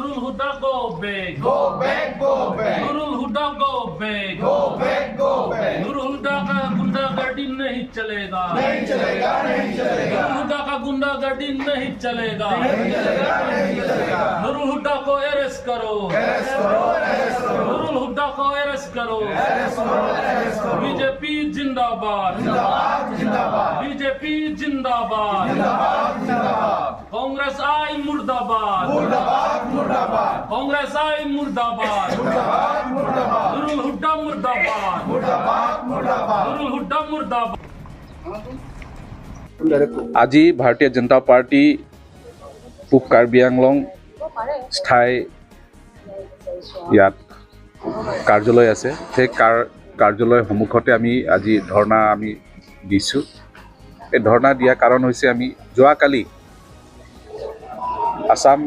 Nurul Huda go back. Go back, go back. Nurul Huda go back. Go back, go back. Nurul Huda का गुंडागर्दी नहीं चलेगा, नहीं चलेगा, नहीं चलेगा। नुरुल हुदा का गुंडागर्दी नहीं चलेगा, नहीं चलेगा, नहीं चलेगा। नुरुल हुदा को अरेस्ट करो, अरेस्ट करो, अरेस्ट करो। नुरुल हुदा को अरेस्ट करो, अरेस्ट करो, अरेस्ट करो। बीजेपी जिंदाबाद, जिंदाबाद, जिंदाबाद। बीजेपी जिंदाबाद, जिंदाबाद, जिंदाबाद। कांग्रेस आई मुर्दाबाद, मुर्दाबाद, मुर्दाबाद। कांग्रेस आई मुर्दाबाद, मुर्दाबाद, मुर्दाबाद। नुरुल हुदा मुर्दाबाद, मुर्दाबाद, मुर्दाबाद। नुरुल हुदा मुर्दाबाद। আজি ভাৰতীয় জনতা পাৰ্টি পূব কাৰ্বি আংলং স্থায়ী ইয়াত কাৰ্যালয় আছে, সেই কাৰ্যালয়ৰ সন্মুখতে আমি আজি ধৰ্ণা আমি দিছোঁ। এই ধৰ্ণা দিয়াৰ কাৰণ হৈছে আমি যোৱাকালি আছাম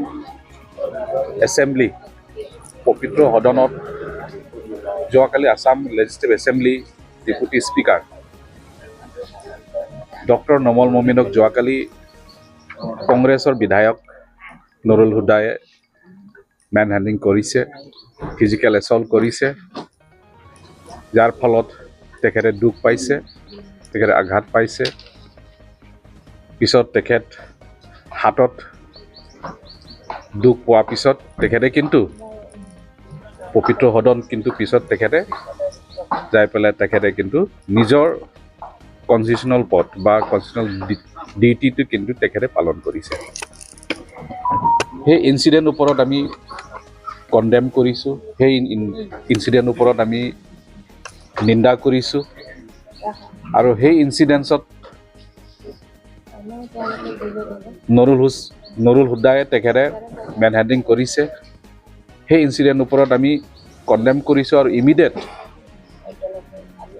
এছেম্বলি পবিত্ৰ সদনত যোৱাকালি Assam legislative assembly deputy speaker doctor Nomal মমিনক যোৱাকালি কংগ্ৰেছৰ বিধায়ক নুৰুল হুদাই মেন হেণ্ডলিং কৰিছে, ফিজিকেল এছল্ট কৰিছে, যাৰ ফলত তেখেতে দুখ পাইছে, তেখেতে আঘাত পাইছে। পিছত তেখেত হাতত দুখ পোৱাৰ পিছত তেখেতে কিন্তু পবিত্ৰ সদন কিন্তু পিছত তেখেতে যাই পেলাই তেখেতে কিন্তু নিজৰ কনষ্টিটিউচনেল পদ বা কনষ্টিটিউচনেল ডিউটিটো কিন্তু তেখেতে পালন কৰিছে। সেই ইনচিডেণ্ট ওপৰত আমি কণ্ডেম কৰিছোঁ, সেই ইনচিডেণ্ট ওপৰত আমি নিন্দা কৰিছোঁ আৰু সেই ইনচিডেণ্টছত নুৰুল হুদায়ে তেখেতে মেন হেণ্ডলিং কৰিছে। সেই ইনচিডেণ্ট ওপৰত আমি কণ্ডেম কৰিছোঁ আৰু ইমিডিয়েট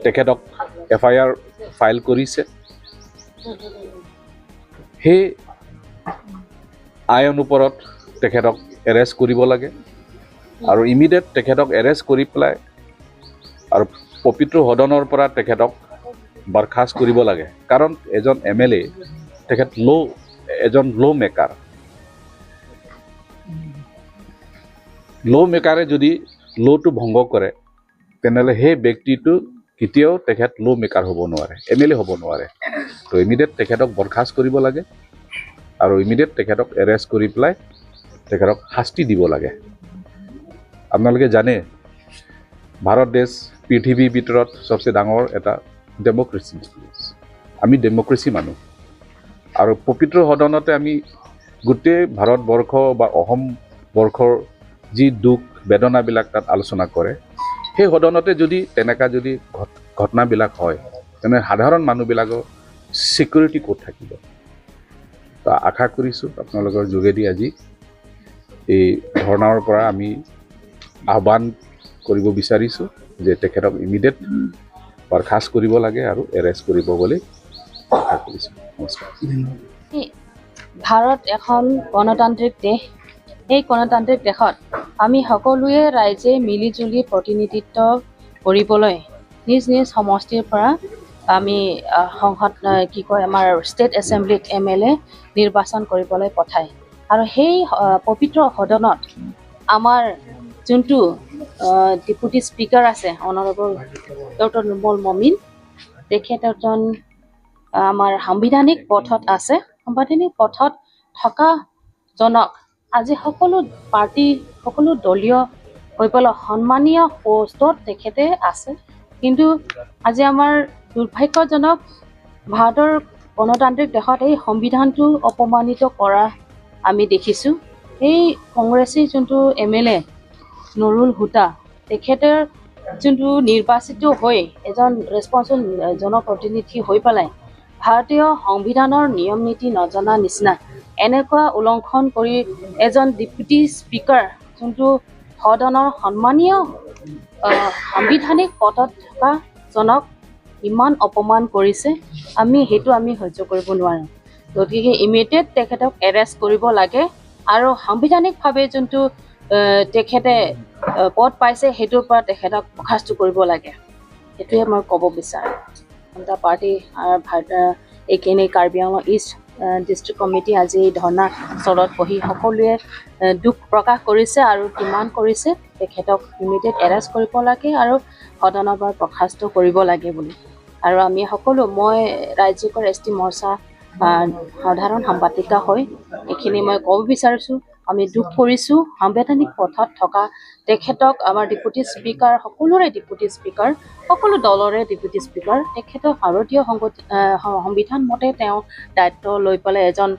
তেখেতক এফআইআৰ ফাইল কৰিছে। সেই আইন ওপৰত তেখেতক এৰেষ্ট কৰিব লাগে আৰু ইমিডিয়েট তেখেতক এৰেষ্ট কৰি পেলাই আৰু পবিত্ৰ সদনৰ পৰা তেখেতক বৰখাস্ত কৰিব লাগে। কাৰণ এজন এম এল এ তেখেত এজন ল' মেকাৰ, ল' মেকাৰে যদি ল'টো ভংগ কৰে তেনেহ'লে সেই ব্যক্তিটো কেতিয়াও তেখেত ল' মেকাৰ হ'ব নোৱাৰে, এম এল এ হ'ব নোৱাৰে। তো ইমিডিয়েট তেখেতক বৰখাস্ত কৰিব লাগে আৰু ইমিডিয়েট তেখেতক এৰেষ্ট কৰি পেলাই তেখেতক শাস্তি দিব লাগে। আপোনালোকে জানে ভাৰত দেশ পৃথিৱীৰ ভিতৰত চবচে ডাঙৰ এটা ডেম'ক্ৰেচি, আমি ডেম'ক্ৰেচি মানুহ আৰু পবিত্ৰ সদনতে আমি গোটেই ভাৰতবৰ্ষ বা অসম বৰ্ষৰ যি দুখ বেদনাবিলাক তাত আলোচনা কৰে। সেই সদনতে যদি তেনেকুৱা যদি ঘটনাবিলাক হয় তেনে সাধাৰণ মানুহবিলাকৰ ছিকিউৰিটি ক'ত থাকিব? তো আশা কৰিছোঁ আপোনালোকৰ যোগেদি আজি এই ধৰ্ণাৰ পৰা আমি আহ্বান কৰিব বিচাৰিছোঁ যে তেখেতক ইমিডিয়েট বৰখাস্ত কৰিব লাগে আৰু এৰেষ্ট কৰিব বুলি আশা কৰিছোঁ। নমস্কাৰ। ভাৰত এখন গণতান্ত্ৰিক দেশ। এই গণতান্ত্ৰিক দেশত আমি সকলোৱে ৰাইজে মিলিজুলি প্ৰতিনিধিত্ব কৰিবলৈ নিজ নিজ সমষ্টিৰ পৰা আমি সংসদ কি কয় আমাৰ ষ্টেট এছেম্বলিত এম এল এ নিৰ্বাচন কৰিবলৈ পঠায় আৰু সেই পবিত্ৰ সদনত আমাৰ যোনটো ডেপুটি স্পীকাৰ আছে অনাৰেবল ডক্টৰ নোমল মমিন, তেখেত এজন আমাৰ সাংবিধানিক পথত আছে। সাংবিধানিক পথত থকা জনক আজি সকলো পাৰ্টি সকলো দলীয় হৈ পেলাই সন্মানীয় পষ্টত তেখেতে আছে। কিন্তু আজি আমাৰ দুৰ্ভাগ্যজনক ভাৰতৰ গণতান্ত্ৰিক দেশত এই সংবিধানটো অপমানিত কৰা আমি দেখিছোঁ। এই কংগ্ৰেছী যোনটো এম এল এ নুৰুল হুদা, তেখেতৰ যোনটো নিৰ্বাচিত হৈ এজন ৰেচপনচিবল জনপ্ৰতিনিধি হৈ পেলাই ভাৰতীয় সংবিধানৰ নিয়ম নীতি নজনা নিচিনা এনেকুৱা উলংঘন কৰি এজন ডেপুটি স্পীকাৰ যোনটো সদনৰ সন্মানীয় সাংবিধানিক পদত থকা জনক ইমান অপমান কৰিছে, আমি সেইটো আমি সহ্য কৰিব নোৱাৰোঁ। গতিকে ইমিডিয়েট তেখেতক এৰেষ্ট কৰিব লাগে আৰু সাংবিধানিকভাৱে যোনটো তেখেতে পদ পাইছে সেইটোৰ পৰা তেখেতক বৰ্খাস্ত কৰিব লাগে। সেইটোৱে মই ক'ব বিচাৰোঁ। জনতা পাৰ্টি আৰু ভাৰত এইখিনি Karbi Anglong east district committee আজি এই ধৰ্ণা স্থলত বহি সকলোৱে দুখ প্ৰকাশ কৰিছে আৰু ডিমাণ্ড কৰিছে তেখেতক ইমিডিয়েট এৰেষ্ট কৰিব লাগে আৰু সদনৰ পৰা বৰ্খাস্ত কৰিব লাগে বুলি। আৰু আমি সকলো, মই ৰাজ্যিকৰ এছ টি মৰ্চা সাধাৰণ সম্পাদিকা হৈ এইখিনি মই ক'ব বিচাৰিছোঁ, আমি দুখ কৰিছোঁ। সাংবিধানিক পথত থকা তেখেতক আমাৰ ডেপুটি স্পীকাৰ, সকলোৰে ডেপুটি স্পীকাৰ, সকলো দলৰে ডেপুটি স্পীকাৰ, তেখেতৰ ভাৰতীয় সংবিধান মতে তেওঁ দায়িত্ব লৈ পেলাই এজন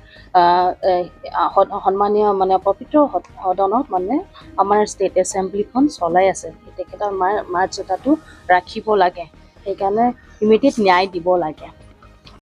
সন্মানীয় মানে পবিত্ৰ সদনত মানে আমাৰ ষ্টেট এছেম্বলিখন চলাই আছে, তেখেতৰ মৰ্যাদাটো ৰাখিব লাগে, সেইকাৰণে ইমিডিয়েট ন্যায় দিব লাগে।